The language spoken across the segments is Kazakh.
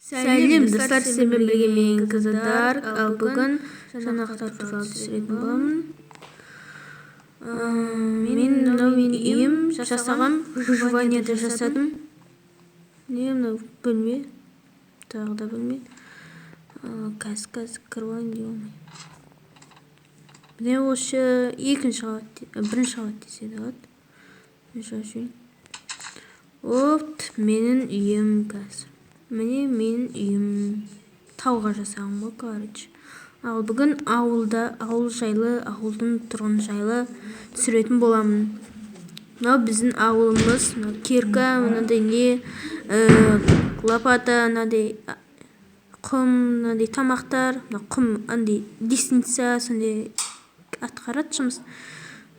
Сәлем достар, сіздермен бірге мен Қызылдар. Ал бүгін жаңалықтар туралы түсіретін боламын. Мен мынау менің үйім жасағам, выживаниеде жасадым. Не мынау бөлме, тағы да бөлме. Қазір кіріп алайын деп алмай. Міне осы екінші қабат, бірінші қабат десе де болады. Бірінші. Оп, менің үйім қазір. Міне менің үйім, тауға жасаған ғой, короче. Ал бүгін ауылда, ауыл жайлы, ауылдың тұрғын жайлы түсіретін боламын. Мынау біздің ауылымыз, мынау кирка, мынандай не, лопата, мынандай құм, мынандай тамақтар, мына құм, андай лестница, сондай атқарады жұмыс.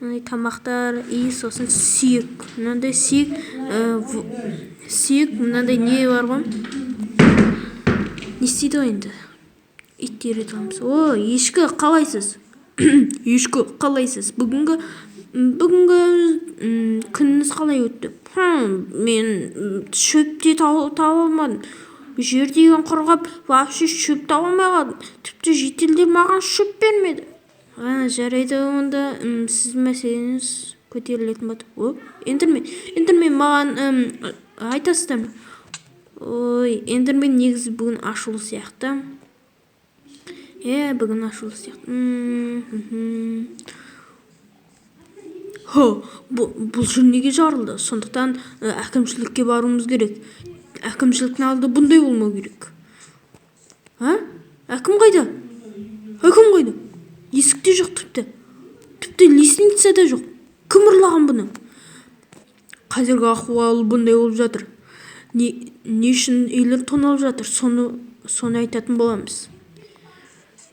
Мынандай тамақтар, и сосын сүйек, мынандай сүйек, сүйек, мынандай не бар ғой? Не істейді ғой енді? Итті үйрете аламыз. О, ешкі, қалайсыз? Ешкі, қалайсыз? Бүгінгі күніңіз қалай өтті? Мен шөп те таба алмадым. Жер деген құрғап, вообще шөп таба алмай қалдым. Тіпті жителдер маған шөп бермеді. Жарайды, онда сіздің мәселеңіз көтерілетін болады. О, эндермен, эндермен маған айтасыздар ма? Ой, эндермен негізі бүгін ашулы сияқты. Бүгін ашулы сияқты. Хо, бұл жер неге жарылды? Сондықтан әкімшілікке баруымыз керек. Әкімшіліктің алды бұндай болмау керек. А? Әкім қайда? Әкім қайда? Есікте жоқ тіпті. Тіпті лестница да жоқ. Кім ұрлаған бұны? Қазіргі ахуал бұндай болып жатыр. Не үшін үйлер тоналып жатыр? Соны айтатын боламыз.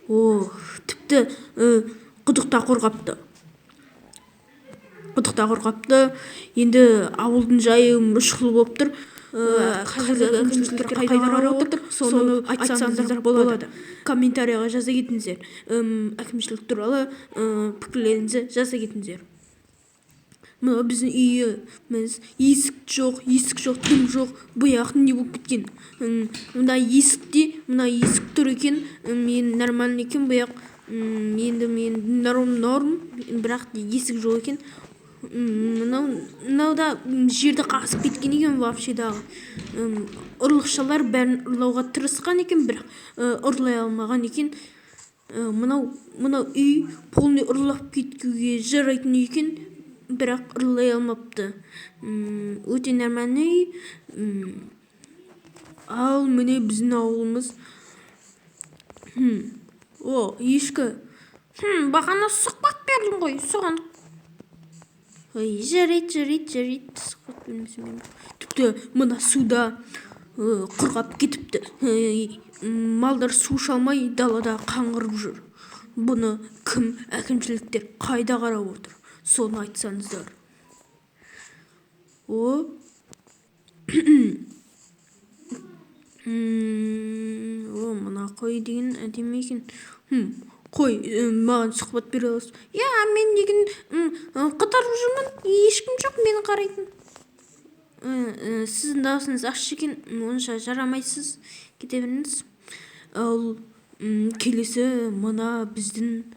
О, тіпті құдықта қорғапты. Құдықта қорғапты. Енді ауылдың жайы мүшкіл болып тұр. Қазіргі әкімшіліктер қайда қарап отыр? Соны айтсаңыздар болады. Комментарияға жаза кетіңіздер. Әкімшілік туралы пікірлеріңізді жаза кетіңіздер. Мына біздің үйіміз, есік жоқ, есік жоқ, дым жоқ. Бұяқ не болып кеткен? Мына есікте, мына есік тұр екен. Мен нормальный екен, бұяқ. Енді мен норм, бірақ есік жоқ екен. Мынау да жерді қасып кеткен екен вообще дағы. Ұрлықшылар бәрін ұрлауға тырысқан екен, бірақ ұрлай алмаған екен. Мынау үй полный ұрлап кетуге жарайтын үй екен, бірақ ұрлай алмапты. Өте нормальный үй. Ал міне біздің ауылымыз. О, ешкі. Бағана сұхбат бердім ғой, соған. Ой, жарайды, жарайды, жарайды, сұхбат бермесем бермеймін. Тіпті мына суда құрғап кетіпті. Малдар су іше алмай далада қаңғырып жүр. Бұны кім, әкімшіліктер қайда қарап отыр? Соны айтсаңыздар. О. О, мына қой деген әдемі екен. Қой, маған сұхбат бере аласыз. Я, мен деген қыдырып жүрмін, ешкім жоқ мені қарайтын. Сіздің дауысыңыз ащы екен, онша жарамайсыз, кете беріңіз. Ал келесі мына біздің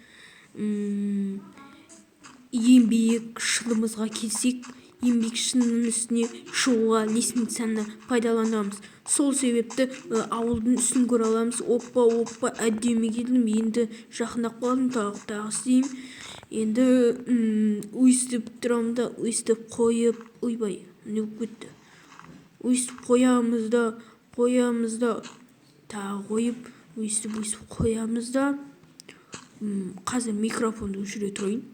ең биік шыңымызға келсек, ең биік шыңның үстіне шығуға лестницаны пайдаланамыз. Сол себепті ауылдың үстін көре аламыз. Оппа, оппа, әдемі келдім. Енді жақындап қалдым, тағы істеймін. Енді өйстіп тұрамын да, өйстіп қойып, ойбай, не болып кетті? Өйстіп қоямыз да, қоямыз да, тағы қойып, өйстіп, өйстіп қоямыз да. Қазір микрофонды өшіре тұрайын.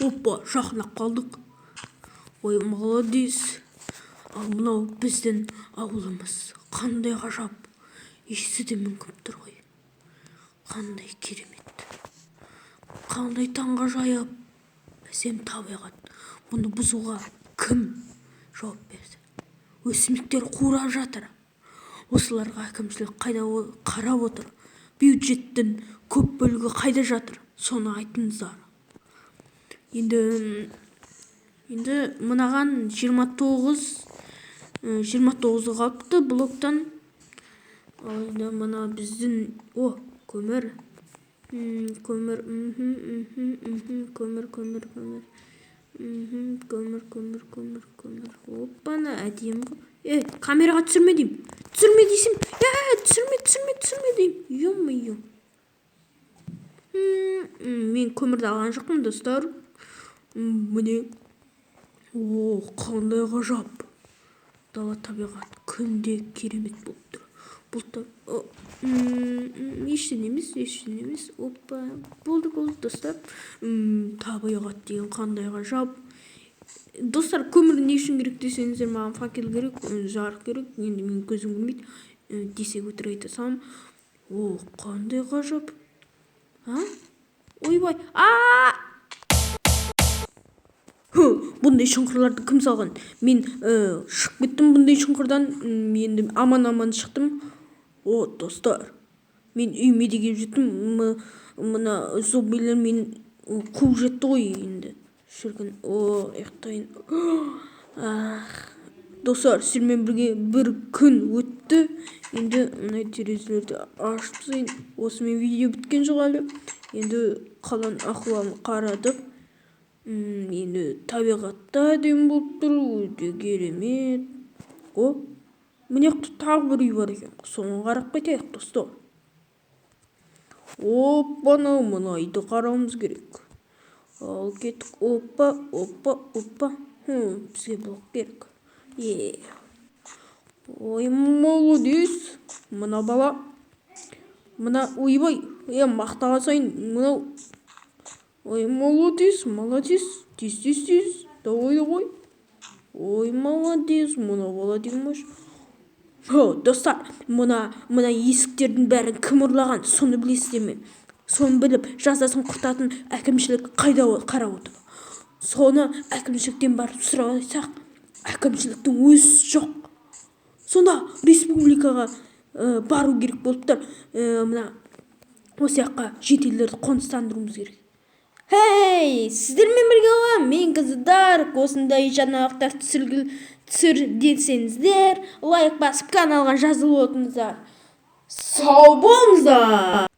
Оппа, жақындап қалдық. Ой, молодец. Ал мынау біздің ауылымыз. Қандай ғажап. Иісі де мүңкіп тұр ғой. Қандай керемет. Қандай таңғажайып. Әсем табиғат. Бұны бұзуға кім жауап берді? Өсімдіктер қурап жатыр. Осыларға әкімшілік қайда қарап отыр? Бюджеттің Көп бөлігі қайда жатыр, соны айтыңыздар. Енді мынаған 29, 29-ы қалыпты блоктан. Ал енді мына біздің, о, көмір. Көмір, мхм мхм мхм көмір, көмір, көмір, көмір, көмір, көмір, көмір. Оппана, әдемі ғой. Е, камераға түсірме деймін, түсірме дейсің. Е, түсірме, түсірме, түсірме деймін, ё-моё. Мен көмірді алған жоқпын, достар. Міне, о, қандай ғажап дала, табиғат күнде керемет болып тұр. Бұлттар, ештеңе емес, ештеңе емес. Опа, болды, болды, достар. Табиғат деген қандай ғажап, достар! Көмір не үшін керек десеңіздер, маған факел керек, жарық керек. Енді менің көзім көрмейді десек, өтірік айта саламын. О, қандай ғажап, а! Ойбай, а, бұндай шұңқырларды кім салған? Мен шығып кеттім бұндай шұңқырдан. Енді аман аман шықтым. О, достар, мен үйіме де келіп жеттім. Мына зомбилер мені қуып жетті ғой енді, шіркін. О, ұйықтайын. Достар, сіздермен бірге бір күн өтті. Енді мына терезелерді ашып тастайын. Осымен видео біткен жоқ әлі. Енді қаланың ахуалын қарадық. Енді табиғат та әдемі болып тұр, өте керемет. О, мына жақта тағы бір үй бар екен, соны қарап қайтайық, достар. Оппана, мына үйді қарауымыз керек. Ал кеттік. Опа, опа, опа. Бізге блок керек. Е, ой, молодец мына бала, мына. Ойбай, е, мақтаған сайын мынау. Ой, молодец, молодец, тез, тез, тез, давай, давай. Ой, молодец мына бала деген. Достар, мына есіктердің бәрін кім ұрлаған, соны білесіздер ме? Соны біліп, жазасын құртатын әкімшілік қайда қарап отыр? Соны әкімшіліктен барып сұрасақ, әкімшіліктің өзі жоқ. Сонда республикаға бару керек болып тұр. Мына осы жаққа шетелдерді қоныстандыруымыз керек. Хей, сіздермен бірге болған мен, Қыздарк. Осындай жаңалықтар түсір десеңіздер, лайк басып, каналға жазылып отырыңыздар. Сау болыңыздар!